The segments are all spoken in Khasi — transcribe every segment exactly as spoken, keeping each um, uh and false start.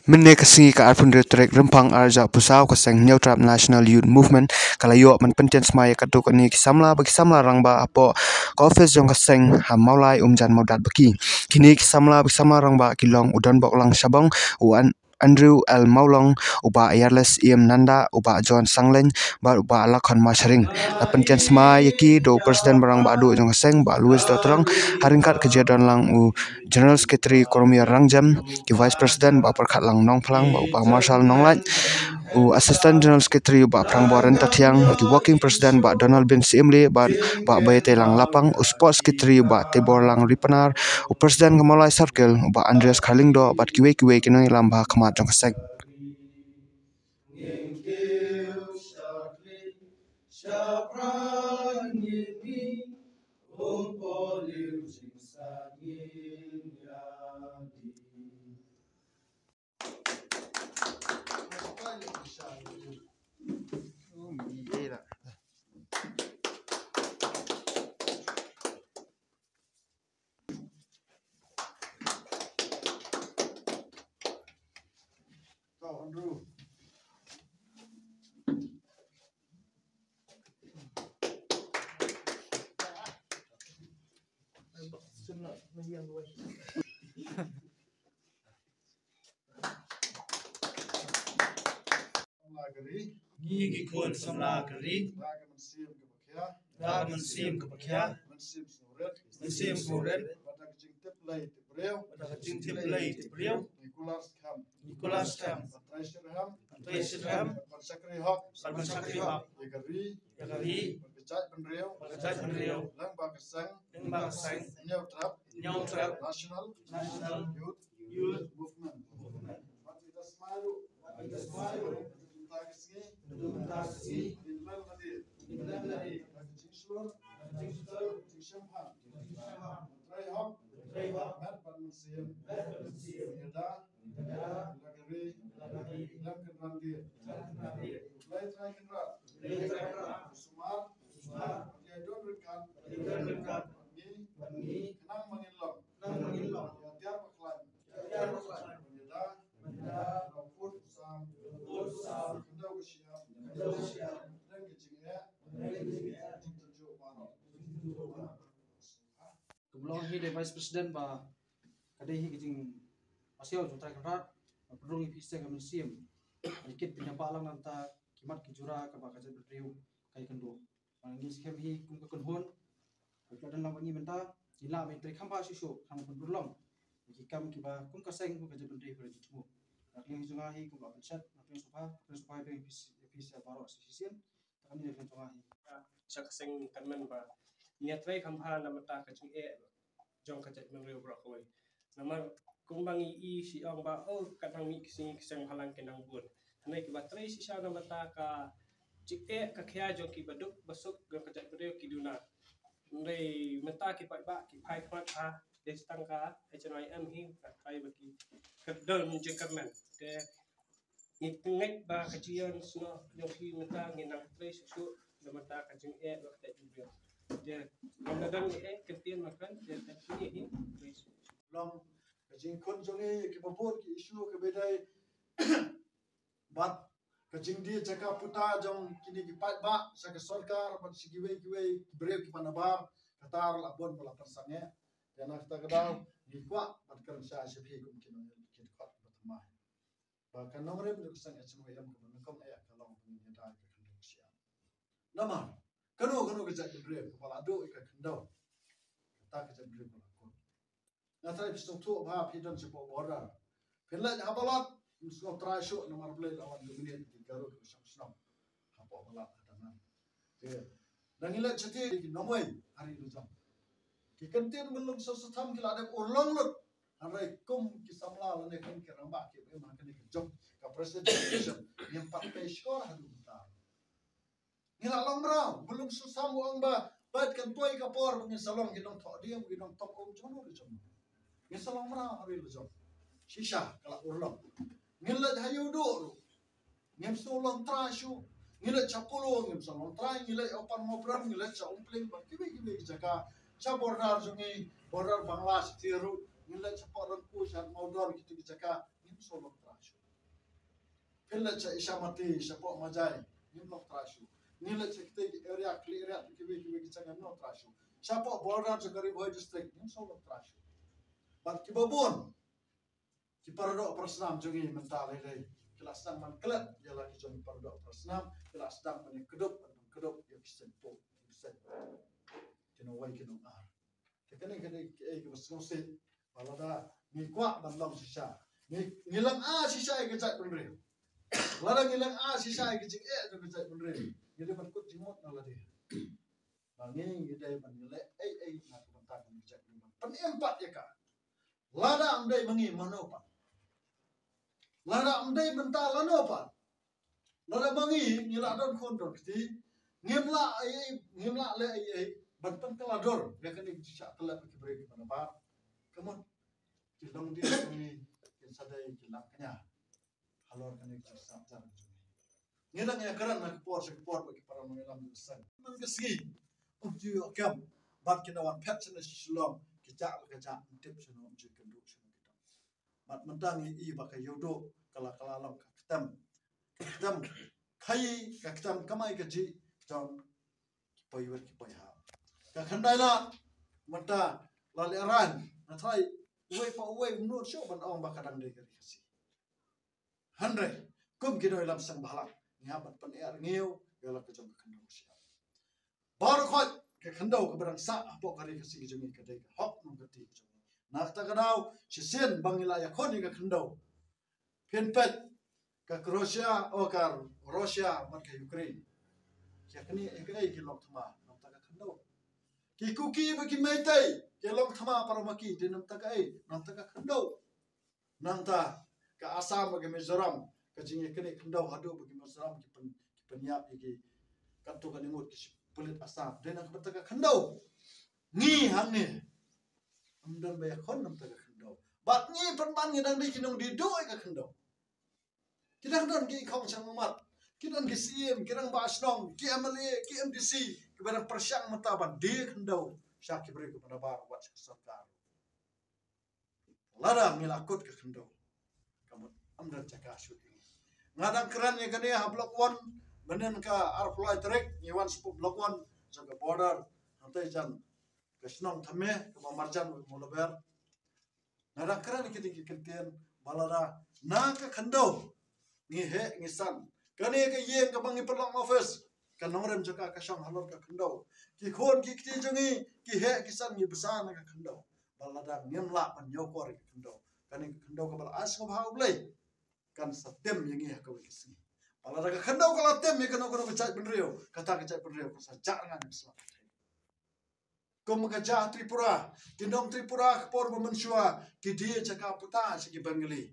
Mynne ka sngi ka arphew hynriew tarik Rymphang arhajar arphew saw ka seng Hynñiewtrep National Youth Movement ka la ïoh ban pynthied smai ïa katto katne ki samla bad ki samla rangbah hapoh ka office jong ka seng ha Mawlai Umjan Mawdatbaki. Kine ki samla bad ki samla rangbah ki long u Donboklang Shabong, u An- Andrew L Mawlong, u Bah Yarles Im Nanda, u Bah John Sanglein bad u Bah Lakhon Masharing. La pynthied smai ïa ki da u President ba rangbah duh jong ka seng Bah Louis Dotrong, ha ryngkat ka jingdon lang u General Secretary Kormior Rangjem, ki Vice President Bah Pyrkhatlang Nongphlang bad u Bah Marshal Nonglait, u Assistant General Secretary u Bah Phrangbor Ryntathiang, ki Working President Bah Donald Bin Syiemlieh bad Bah Baiteilang Lapang, u Sports Secretary u Bah Teborlang Ripanar, u President ka Mawlai Circle u Bah Andreas Kharlyngdoh bad kiwei kiwei ki nongïalam ba ha khmat jong ka seng. Samla ka ri. Ngi ki khun samla ka ri. Da ka mynsiem kaba khia. Da ka mynsiem kaba khia. Mynsiem sngewrit. Mynsiem sngewrit. Bad da ka jingtip lei tip briew. Bad da ka jingtip lei tip briew. Ngi kular skhem. Ngi kular skhem. Ban trei shitrhem. Ban trei shitrhem. Ban shakri hok. Ban shakri hok. Ïa ka ri. Ïa ka ri. Bad ka jaitbynriew. Bad ka jaitbynriew. Lyngba ka seng. Lyngba ka seng. Hynñiewtrep. Hynñiewtrep. National. National. Youth. Youth. Movement. Movement. Bad ngi da smai ruh. Bad ngi da smai ruh. Mynta ka sngi. Mynta ka sngi. Ngin len lade. Ngin len lade. Da ka jingshlur. Da ka jingshlur. Jingshemphang. Jingshemphang. Trei hok. Trei hok. Met bad mynsiem. Met bad mynsiem. Ïada. Ïada. La ka ri. La ka ri. Lem kynran dien. Lem kynran dien. Blei Trai Kynrad. Blei Trai Kynrad. Sumar. Sumar. Ïa don ryngkat. Ïa don ryngkat. Bad ngi. Bad ngi. Khnang ba ngin long. Khnang ba ngin long. Ïa tiar ba khlaiñ. Ïa tiar ba khlaiñ. Ban ïada. Ban ïada. Ban pur sam. Ban pur sam. Khyndew ka shyiap. Khyndew ka shyiap. Don ka jingeh. Don ka jingeh. Jingtynjuh baroh. Jingtynjuh baroh. Kumba long hi dei Vice President ba ka dei hi ka jingpasiaw jong Trai Kynrad ba pynrung ïa phi sha ka mynsiem. Ba kit pynïapah lang nangta ki mat ki jura kaba ka jaitbynriew ka ïakynduh. Ba ngi skhem hi kum ka kynhun ba ki la don lang ba ngi mynta ngi lah ban trei kham bha shuh shuh kham pynurlong ïa ki kam kiba kum ka seng kum ka jaitbynriew ka la ju thmu. Na ka liang jong nga hi kumba pynshet na pdeng sngewbha pdeng sngewbha ïa phi baroh shisien. Tang kane ka jong nga hi. Sha ka seng kynmen ba ngi ïatrei kham bha na bynta ka jingeh jong ka jaitbynriew baroh kawei. Namar kumba ngi i shi ong ba oh ka nang mih ki sngi ki seng bhalang ki nang bun. Hynrei kiba trei shisha na bynta ka jingeh ka khia jong kiba duk ba suk jong ka jaitbynriew ki duna. Hynrei mynta ki paidbah ki phai khmat ha dei tang ka H N Y M hi ka trai ba ki kyrdan jingkyrmen. Te ngi tngeit ba ka jingïasnoh jong phi mynta ngi nang trei shuh shuh na bynta ka jingeh ba ka jaitbynriew. Te ngam da don eh kyntien ma kren te te kine hi trei shuh shuh. Long ka jingkhun jong ngi kiba bun ki issue kiba dei bad ka jingdie jaka puta jong kine ki paidbah sha ka sorkar bad sha kiwei kiwei ki briew kiba nabar kata la bun ba la pynsangeh. Te na kata ka daw ngi kwah ban kren shai sha phi kum ki nongïalam ki dkhot kiba thymmai. Ba ka nongrim jong ka seng H N Y M kaba nyngkong eh ka long ba ngin ïada ïa ka khyndew ka shyiap. Namar kano kano ka jaitbynriew kaba la duh ïa ka khyndew kata ka jaitbynriew ka la kut. Nga tharai phi sngewthuh ba phi don shapoh border. Phin leit ha ballot phin sngewtrai shuh namar Blei la wan dominate ïa ki Garo kiba shong shnong hapoh ballot ha Danang. Te da ngi leit shatei ki nongwei ha ri la jong. Ki kyntien mynlong sawsatham ki la dep urlong lut. Hynrei kum ki samla lane kum ki rangbah kiba im ha kane ka jong ka presidential election ngim pat pei shkor haduh mynta. Ngi la long mraw, mynlong sawsatham u ong ba bad kan poi ka por ba ngin sa long ki nongthoh dieng, ki nongthoh um jong no jong no. Ngin sa long mraw ha ri la jong. Shisha ka la urlong. Ngin leit ha Ïewduh ruh ngim sngewlong trai shuh. Ngi leit sha Polo ngim sngewlong trai, ngi leit Upper Mawbram, ngi leit sha Umpling bad kiwei kiwei ki jaka. Sha border jong ngi, border Bangla sha tiar ruh, ngi leit sha Port Rangku, sha Mawdor, kitu ki jaka. Ngim Shu long trai shu. Phin leit sha Isha Mati, shapoh Majai, ngim long trai shu. Ngi leit sha kitei ki area, ki area kiwei kiwei ki jaka ngim long trai shu. Shapoh border jong ka Ri Bhoi district ngim shu long trai shu. Bad kiba bun ki paradoh parasnam jong ngi mynta lei lei ki la sdang ban klet ïa la ki jong ki paradoh parasnam, ki la sdang ban ïa kdup ban kdup ïa ki seng pop ki seng. Ki nongwei ki nongar. Te kane kane kiei kiba sngewsih ba lada ngi kwah ban long shisha, ngi ngi lang a shisha ïa ka jaitbynriew. Lada ngi lang a shisha ïa ka jingeh jong ka jaitbynriew, ngi dei ban kut jingmut na lade. Ba ngi ngi dei ban leh ei ei na ka bynta ka jaitbynriew, ban pynim pat ïa ka. Lada ym dei ma ngi mano pat? Lada ym dei mynta lano pat? Lada ma ngi ngi la don khun don kti, ngim lah ei ei, ngim lah leh ei ei ban pynkylla dur ïa kane ka jingshah tyllep ki briew kiba nabar. Ka mut ki longdien jong ngi kin sa dei ki lang kñia halor kane ka jingsngap jar jong ngi. Ngi dang ïakren na ka por sha ka por bad ki para nongïalam jong ka seng. Man ka sngi um ju ïoh kem bad ki nongwan phet shane sha Shillong, ki jah la ka jah, ym tip shano ym ju ïakynduh shano ki tong. Bad mynta ngi i ba ka Ïewduh ka la ka la long ka ktem, ka ktem khaïi, ka ktem kamai kajih jong ki paidbah ki paidbah. Ka Khyndai Lad mynta la lehraiñ, nga tharai uwei pa uwei um nud shuh ban ong ba ka dang dei ka ri Khasi. Hynrei kum ki nongïalam seng bhalang ngi hap ban pyneh rngiew ïa la ka jong ka khyndew sha. Baroh khoit ka khyndew kaba dang sah hapoh ka ri Khasi jong ngi ka dei ka hok nongkynti jong ngi. Na kata ka daw shisien ba ngi la ïakhun ïa ka khyndew, phin peit ka Croatia, o ka Russia bad ka Ukraine. Ki ïa kane ïa kaei ki long thma? Namta ka khyndew. Ki Kuki bad ki Meitei ki long thma para ma ki, dei namta kaei? Namta ka khyndew. Nangta ka Assam bad ka Mizoram, ka jingïaknieh khyndew haduh ba ki Mizoram ki pyn, ki pynïap ïa ki, katto katne ngut ki pulit Assam, dei na ka bynta ka khyndew. Ngi hangne ym don ba ïakhun namta ka khyndew. Bad ngi pynban ngi dang dei ki nongdie duh ïa ka khyndew. Ki dang don ki khong shang mat, ki don ki syiem, ki rangbah shnong, ki M L A, ki M D C, kiba dang pyrshang mynta ban die khyndew sha ki briew kiba nabar wat sha ka sorkar. Lada ngi la kut ka khyndew, ka mut ym don jaka shuh ïa ngi. Nga dang kren ïa kane ha Block One, mynnin ka arphew lai tarik ngi wan sha Block One jong ka border, hangtei jan ka shnong Thame kaba marjan bad Mawlaber. Nga dang kren ïa kine ki kyntien ba lada na ka khyndew ngi heh ngi san, kane ka ïing kaba ngi pynlong office, ka nongrim jong ka ka shong halor ka khyndew. Ki khun ki kti jong ngi ki heh ki san, ngi bsa na ka khyndew. Ba lada ngim lah ban ñiewkor ïa ka khyndew, kane ka khyndew kaba la ai sngewbha U Blei kan sa tim ïa ngi ha kawei ka sngi. Ba lada ka khyndew ka la tim ïa kano kano ka jaitbynriew, kata ka jaitbynriew kan sa jah rngah na ka sla pyrthei. Kum ka jia ha Tripura, ki nong Tripura ka por ba mynshuwa ki die jaka puta sha ki Bengali.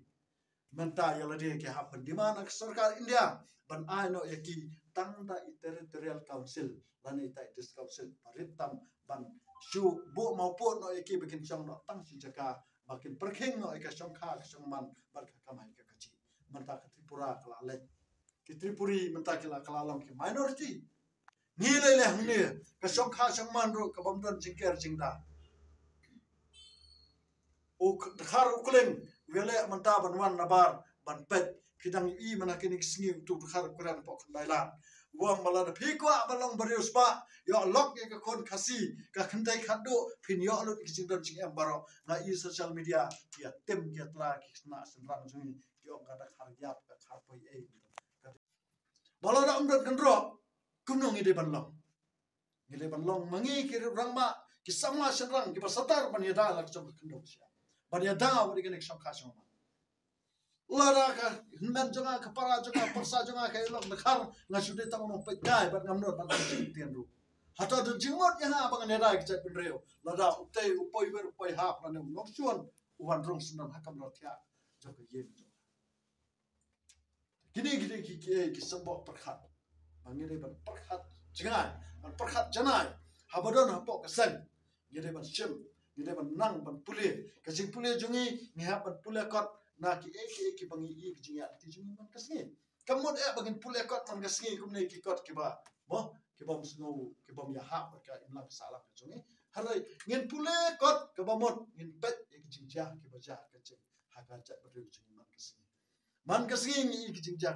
Mynta ïa lade ki hap ban demand ha ka sorkar India ban ai noh ïa ki tang da i territorial council lane i ta i district council, ba rit tam ban shu buh mawpud noh ïa ki ba kin shong noh tang shi jaka, ba kin pyrkhing noh ïa ka shongkha ka shongman bad ka kamai ka kajih. Mynta ka Tripura ka la leit, ki Tripuri mynta ki la, ka la long ki minority. Ngi lei lei hangne, ka shongkha shongman ruh ka bym don jingker jingda. U Dkhar u Kling u ïaleh mynta ban wan nabar ban peit. Phi dang i mynta kine ki sngi utu u Dkhar u kren hapoh Khyndai Lad, u ong ba lada phi kwah ban long briew spah, ïoh lok ïa ka khun Khasi, ka kynthei khatduh, phin ïoh lut ïa ki jingdon jingem baroh. Nga i social media ki ïa tim ki ïa tla ki khynnah shynrang jong ngi, ki ong ka Dkhar ïap, ka Dkhar poi ei. Ba lada ym don kynroh, kumno ngi dei ban long? Ngi dei ban long ma ngi ki rangbah, ki samla shynrang kiba sdang ban ïada la ka jong ka khyndew sha, ban ïada wat ïa kane ka shongkha shongman. Lada ka hynmen jong nga, ka para jong nga, pyrsa jong nga ka ïalok Dkhar, nga shu dei tang u nongpeitkai bad ngam nud ban ong jingtien ruh. Hato don jingmut ïa nga ba ngan ïada ïa ka jaitbynriew lada utei u poiwir u poihap lane u nongshun u wan rung syndon ha kamra thiah jong ka ïing jong nga? Kine, kine ki, ki, ki symboh pyrkhat. Ba ngi dei ban pyrkhat jngai, ban pyrkhat janai. Haba don hapoh ka seng, ngi dei ban shim, ngi dei ban nang ban pule. Ka jingpule jong ngi, ngi hap ban pule kot na kiei kiei kiba ngi i ka jingïaid lynti jong ngi man ka sngi. Kam mut eh ba ngin pule kot man ka sngi kumne ki kot kiba, mo, kibym sngew, kibym ïahap bad ka imlang ka sahlang ka jong ngi. Hynrei ngin pule kot kaba mut, ngin peit ïa ki jingjia kiba jia ha ka jing ha ka jaitbynriew jong ngi man ka sngi. Man ka sngi ngi ïohi ki jingjia